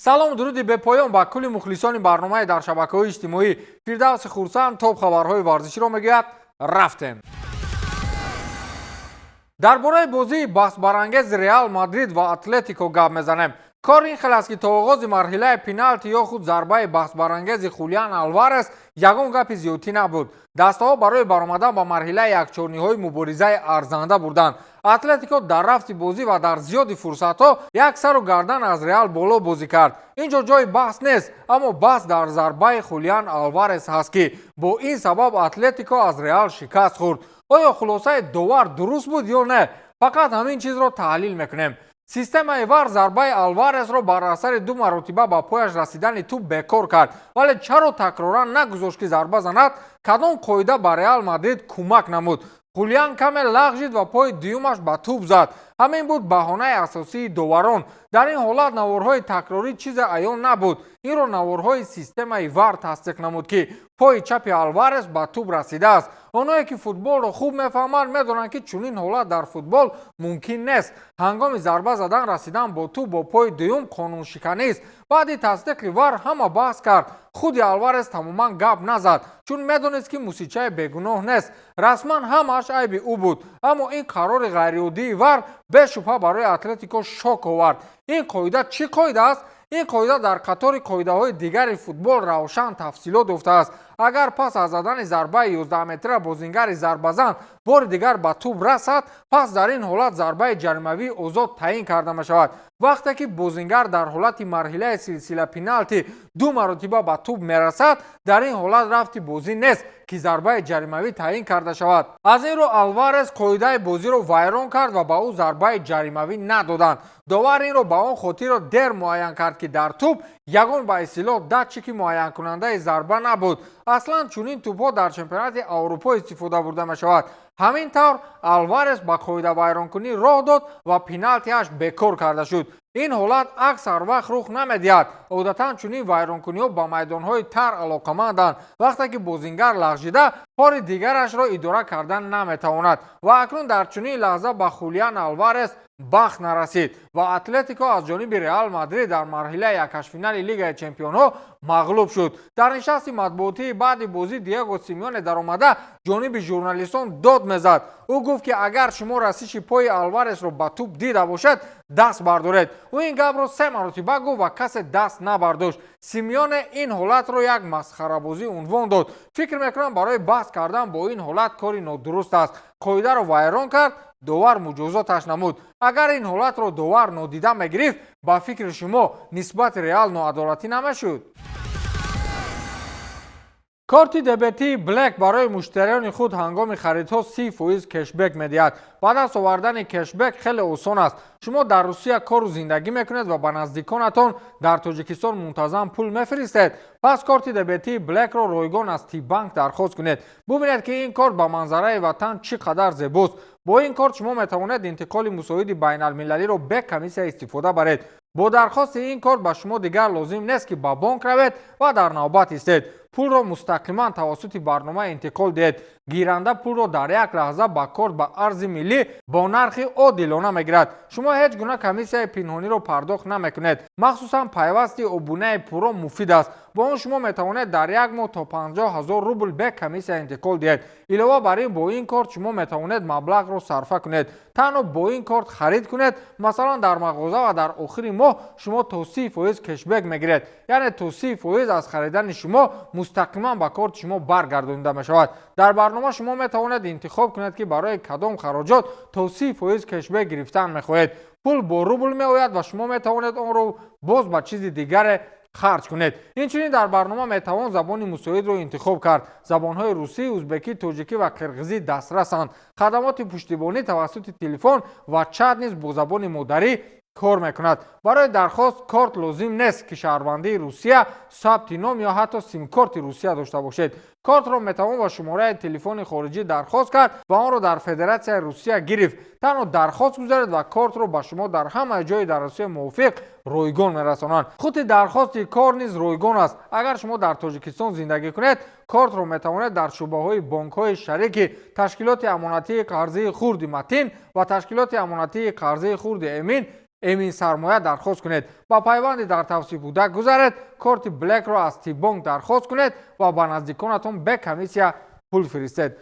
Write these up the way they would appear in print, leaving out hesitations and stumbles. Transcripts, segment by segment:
Салом, дуруди бепоён ба кулли мухлисони барномаи дар шабакаҳои иҷтимоӣ. Фирдавси Хурсанд топ хабарҳои варзиширо мегӯяд. Рафтем. Дар бораи бозии баҳсбарангези Реал Мадрид ва Атлетико гап мезанем. Кор ин хел аст, ки то оғози марҳилаи пеналти ё худ зарбаи баҳсбарангези Хулиан Алварес ягон гапи зиёдтӣ набуд. Дастаҳо барои баромадан ба марҳилаи якчорниҳои муборизаи арзанда бурданд. Атлетико дар рафти бозӣ ва дар зиёди фурсатҳо як сару гардан аз Реал боло бозӣ кард. Ин ҷо ҷои баҳс нест, аммо баҳс дар зарбаи Хулиан Алварес ҳаст, ки бо ин сабаб Атлетико аз Реал шикаст хӯрд. Оё хулосаи довар дуруст буд ё не? Фақат ҳамин чизро таҳлил мекунем. Системаи ВАР зарбаи Алваресро бар асари ду маротиба ба пояш расидани тӯб бекор кард, вале чаро такроран нагузошт, ки зарба занад? Кадом қоида ба Реал Мадрид кӯмак намуд? Хулиан каме лағжид ва пои дуюмаш ба тӯб зад. Ҳамин буд баҳонаи асосии доварон. Дар ин ҳолат наворҳои такрорӣ чизе аён набуд. Инро наворҳои системаи ВАР тасдиқ намуд, ки пои чапи Алварес ба тӯб расидааст. Онҳое, ки футболро хуб мефаҳманд, медонанд, ки чунин ҳолат дар футбол мумкин нест. Ҳангоми зарба задан расидан бо тӯб бо пои дуюм қонуншиканист. Баъди тасдиқи ВАР ҳама баҳс кард. Худи Алварес тамоман гап назад, чун медонист, ки мусичаи бегуноҳ нест. Расман ҳамааш айби ӯ буд, аммо ин қарори ғайриоддии ВАР бешубҳа барои Атлетико шок овард. Ин қоида чӣ қоида аст? Ин қоида дар қатори қоидаҳои дигари футбол равшан тафсилот ёфтааст. Агар пас аз задани зарбаи 11 метра бозингари зарбазан бори дигар ба тӯб расад, пас дар ин ҳолат зарбаи ҷаримавии озод таъин карда мешавад. Вақте ки бозингар дар ҳолати марҳилаи силсила пеналти ду маротиба ба тӯб мерасад, дар ин ҳолат рафти бозӣ нест, ки зарбаи ҷаримавӣ таъин карда шавад. Аз ин рӯ Алварес қоидаи бозиро вайрон кард ва ба ӯ зарбаи ҷаримавӣ надоданд. Довар инро ба он хотирро дер муайян кард, ки дар тӯб ягон ба истилоҳ датчики муайянкунандаи зарба набуд. Аслан чунин тӯбҳо дар чемпионати Аврупо истифода бурда мешавад. Ҳамин тавр Алварес ба қоидавайронкунӣ роҳ дод ва пеналтиаш бекор карда шуд. Ин ҳолат аксар вақт рух намедиҳад. Одатан чунин вайронкуниҳо ба майдонҳои тар алоқаманданд, вақте ки бозингар лағжида пори дигарашро идора кардан наметавонад. Ва акнун дар чунин лаҳза ба Хулиан Алварес бахт нарасид ва Атлетико аз ҷониби Реал Мадрид дар марҳилаи якҳаштфинали Лигаи чемпионҳо мағлуб шуд. Дар нишасти матбуотии баъди бозӣ Диего Симеоне даромада ҷониби журналистон дод мезад. Ӯ гуфт, ки агар шумо расиши пои Алваресро ба тӯб дида бошед, даст бардоред. Ӯ ин гапро се маротиба гуфт ва касе даст набардошт. Симеоне ин ҳолатро як масхарабозӣ унвон дод. Фикр мекунам, барои баҳс кардан бо ин ҳолат кори нодуруст аст. Қоидаро вайрон кард, довар муҷозоташ намуд. Агар ин ҳолатро довар нодида мегирифт, ба фикри шумо, нисбати Реал ноадолатӣ намешуд? Корти дебетии Блек барои муштариёни худ ҳангоми харидҳо 30% кешбек медиҳад. Ба даст овардани кешбек хеле осон аст. Шумо дар Русия кору зиндагӣ мекунед ва ба наздиконатон дар Тоҷикистон мунтазам пул мефиристед? Пас корти дебетии Блекро ройгон аз Тибанк дархост кунед. Бубинед, ки ин корт ба манзараи ватан чӣ қадар зебост. Бо ин корт шумо метавонед интиқоли мусоиди байналмилалиро бе комиссия истифода баред. Бо дархости ин корт ба шумо дигар лозим нест, ки ба бонк равед ва дар навбат истед. Пулро мустақиман тавассути барнома интиқол диҳед. Гиранда пулро дар як лаҳза ба корт ба арзи миллӣ бо нархи одилона мегирад. Шумо ҳеҷ гуна комиссияи пинҳониро пардохт намекунед. Махсусан пайвасти обунаи пурро муфид аст. Бо он шумо метавонед дар як моҳ то 50 000 рубл бе комиссия интиқол диҳед. Илова бар ин, бо ин корт шумо метавонед маблағро сарфа кунед. Танҳо бо ин корт харид кунед, масалан дар мағоза, ва дар охири моҳ шумо то 30% кешбек мегиред, яъне то 30% аз харидани шумо мустақиман ба корти шумо баргардонида мешавад. Дар барнома шумо метавонед интихоб кунед, ки барои кадом хароҷот то 30% кешбек гирифтан мехоҳед. Пул бо рубл меояд ва шумо метавонед онро боз ба чизи дигаре харҷ кунед. Инчунин дар барнома метавон забони мусоидро интихоб кард. Забонҳои русӣ, узбекӣ, тоҷикӣ ва қирғизӣ дастрасанд. Хадамоти пуштибонӣ тавассути телефон ва чат низ бо забони модарӣ кор мекунад. Барои дархост корт лозим нест, ки шаҳрвандии Русия, сабти ном ё ҳатто симкорти Русия дошта бошед. Кортро метавон ба шумораи телефони хориҷӣ дархост кард ва онро дар Федератсияи Русия гирифт. Танҳо дархост гузаред ва кортро ба шумо дар ҳамаи ҷои дар Русия мувофиқ ройгон мерасонанд. Худи дархости кор низ ройгон аст. Агар шумо дар Тоҷикистон зиндагӣ кунед, кортро метавонед дар шӯъбаҳои бонкҳои шарики Ташкилоти амонатии қарзии хурди Матин ва Ташкилоти амонатии қарзии хурди Эмин Эмин Сармоя дархост кунед. Ба пайванди дар тавсиф буда гузаред, корти Блекро аз Тибонк дархост кунед ва ба наздиконатон бе комиссия пул фиристед.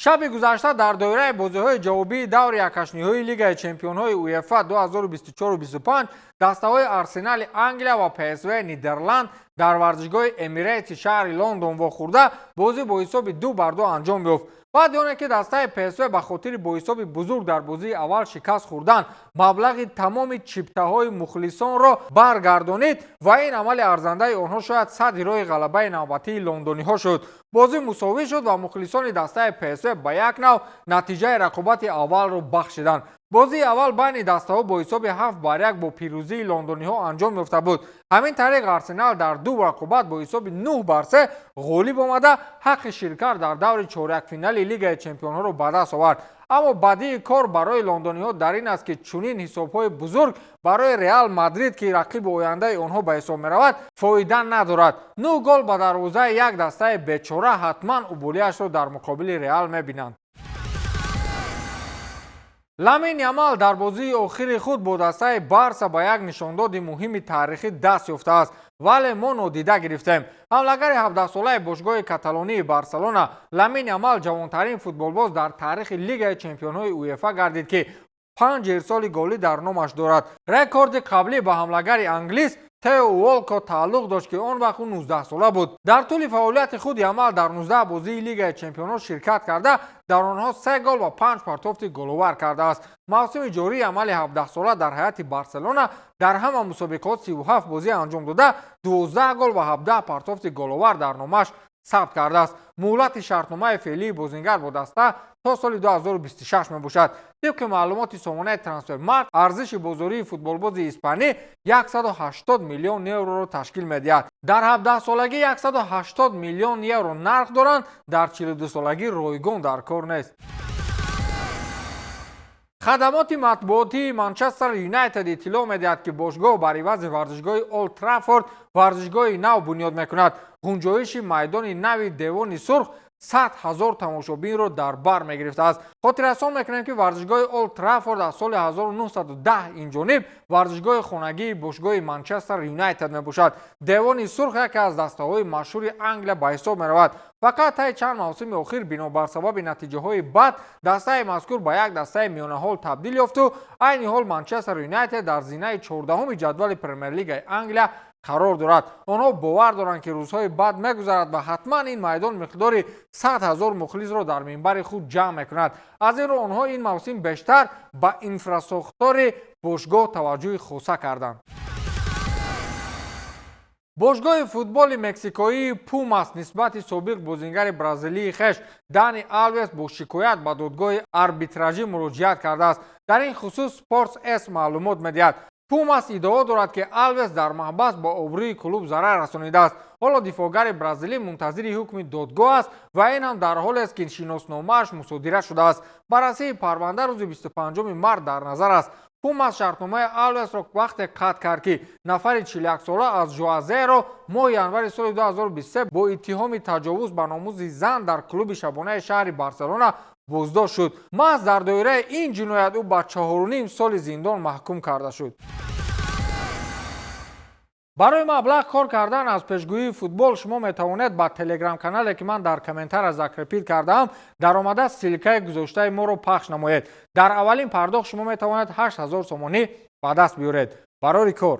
Шаби гузашта дар доираи бозиҳои ҷавобии даври якҳаштниҳоии Лигаи чемпионҳои УЕФА 2024-25 дастаҳои Арсенали Англия ва ПСВ Нидерланд дар варзишгоҳи Эмирейтси шаҳри Лондон вохӯрда, бозӣ бо ҳисоби 2-2 анҷом ёфт. Баъди оне ки дастаи ПСВ ба хотири бо ҳисоби бузург дар бозии аввал шикаст хӯрдан маблағи тамоми чиптаҳои мухлисонро баргардонид ва ин амали арзандаи онҳо шояд садди роҳи ғалабаи навбатии лондониҳо шуд. Бозӣ мусовӣ шуд ва мухлисони дастаи ПСВ ба як нав натиҷаи рақобати аввалро бахшиданд. Бозии аввал байни дастаҳо бо ҳисоби 7-1 бо пирӯзии лондониҳо анҷом ёфта буд. Ҳамин тариқ, Арсенал дар ду рақобат бо ҳисоби 9-3 ғолиб омада, ҳаққи ширкат дар даври чорякфинали Лигаи чемпионҳоро ба даст овард. Аммо бадии кор барои лондониҳо дар ин аст, ки чунин ҳисобҳои бузург барои Реал Мадрид, ки рақиби ояндаи онҳо ба ҳисоб меравад, фоида надорад. Нӯҳ гол ба дарвозаи як дастаи бечора ҳатман уболиашро дар муқобили Реал мебинанд. Ламин Ямал дар бозии охири худ бо дастаи Барса ба як нишондоди муҳими таърихӣ даст ёфтааст, вале мо нодида гирифтем. Ҳамлагари 17-солаи бошгоҳи каталонии Барселона Ламин Ямал ҷавонтарин футболбоз дар таърихи Лигаи чемпионҳои УЕФА гардид, ки панҷ ирсоли голӣ дар номаш дорад. Рекорди қаблӣ ба ҳамлагари англис Тео Уолко тааллуқ дошт, ки он вақт ӯ 19-сола буд. Дар тӯли фаъолияти худ Ямал дар 19 бозии Лигаи чемпионҳо ширкат карда, дар онҳо се гол ва панҷ партофти головар кардааст. Мавсими ҷории Ямали 17-сола дар ҳайати Барселона дар ҳама мусобиқаҳо 37 бозӣ анҷом дода, 12 гол ва 17 партофти головар дар номаш сабт кардааст. Муҳлати шартномаи феълии бозингар бо даста то соли 2026 мебошад. Тибқи маълумоти сомонаи Трансфермаркт, арзиши бозории футболбози испанӣ 180 миллион евроро ташкил медиҳад. Дар 17-солагӣ 180 миллион евро нарх доранд, дар 42-солагӣ ройгон дар кор нест. Хадамоти матбуотии Манчестер Юнайтед иттилоъ медиҳад, ки бошгоҳ бар ивази варзишгоҳи Олд Траффорд варзишгоҳи нав бунёд мекунад. Ғунҷоиши майдони нави Девони Сурх 100 000 тамошобинро дар бар мегирифтааст. Хотиррасон мекунем, ки варзишгоҳи Олд Траффорд аз соли 1910 инҷониб варзишгоҳи хонагии бошгоҳи Манчестер Юнайтед мебошад. Девони Сурх яке аз дастаҳои машҳури Англия ба ҳисоб меравад. Фақат таи чанд мавсими охир бинобар сабаби натиҷаҳои бад дастаи мазкур ба як дастаи миёнаҳол табдил ёфту айни ҳол Манчестер Юнайтед дар зинаи 14-уми ҷадвали Премер-лигаи Англия қарор дорад. Онҳо бовар доранд, ки рӯзҳои бад мегузарад ва ҳатман ин майдон миқдори 100 000 мухлисро дар минбари худ ҷамъ мекунад. Аз ин рӯ онҳо ин мавсим бештар ба инфрасохтори бошгоҳ таваҷҷӯҳи хоса карданд. Бошгоҳи футболи мексикоии Пумас нисбати собиқ бозингари бразилии хеш Дани Алвес бо шикоят ба додгоҳи арбитражӣ муроҷиат кардааст. Дар ин хусус Спортс С маълумот медиҳад. Пумас иддао дорад, ки Алвес дар маҳбас ба обрӯи клуб зарар расонидааст. Ҳоло дифоъгари бразилӣ мунтазири ҳукми додгоҳ аст ва ин ҳам дар ҳолест, ки шиносномааш мусодира шудааст. Баррасии парванда рӯзи 25 март дар назар аст. Пумас шартномаи Алвесро вақте қатъ кард, ки нафари 41-сола аз Жуазеро моҳи январи соли 2023 бо иттиҳоми таҷовуз ба номузи зан дар клуби шабонаи шаҳри Барселона боздошт шуд. Маҳз дар доираи ин ҷиноят ӯ ба 4,5 соли зиндон маҳкум карда шуд. Барои маблағ кор кардан аз пешгӯии футбол шумо метавонед ба телеграм-канале, ки ман дар комментария закрепить кардаам, даромада, ссылкаи гузоштаи моро пахш намоед. Дар аввалин пардохт шумо метавонед 8000 сомонӣ ба даст биёред. Барори кор.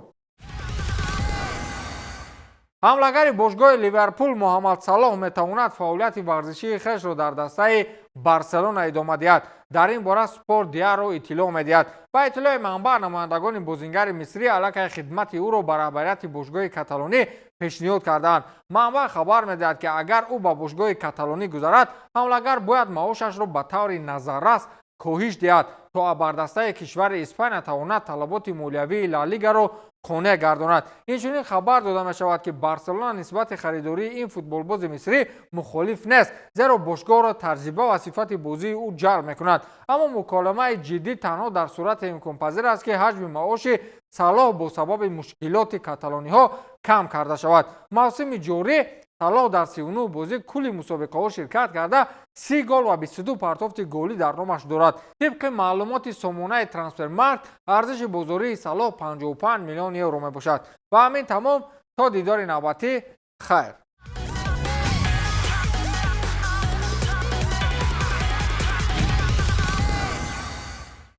Ҳамлагари бошгоҳи Ливерпул Муҳаммад Салоҳ метавонад фаъолияти варзишии хешро дар дастаи Барселона идома диҳад. Дар ин бора Спорт Диаро иттилоъ медиҳад. Ба иттилои манбаъ, намояндагони бозингари мисрӣ аллакай хидмати ӯро ба раҳбарияти бошгоҳи каталонӣ пешниҳод кардаанд. Манбаъ хабар медиҳад, ки агар ӯ ба бошгоҳи каталонӣ гузарад, ҳамлагар бояд маошашро ба таври назаррас коҳиш диҳад, то абардастаи кишвари Испания тавонад талаботи молиявии Ла Лигаро қонеъ гардонад. Инчунин хабар дода мешавад, ки Барселона нисбати харидории ин футболбози мисрӣ мухолиф нест, зеро бошгоҳро таҷриба ва сифати бозии ӯ ҷалб мекунад. Аммо муколамаи ҷиддӣ танҳо дар сурате имконпазир аст, ки ҳаҷми маоши Салоҳ бо сабаби мушкилоти каталониҳо кам карда шавад. Мавсими ҷорӣ Салоҳ дар 39 бозӣ кулли мусобиқаҳо ширкат карда, 30 гол ва 22 партофти голӣ дар номаш дорад. Тибқи маълумоти сомонаи Трансфермаркт, арзиши бозории Салоҳ 55 миллион евро мебошад. Ва ҳамин тамом. То дидори навбатӣ, хайр.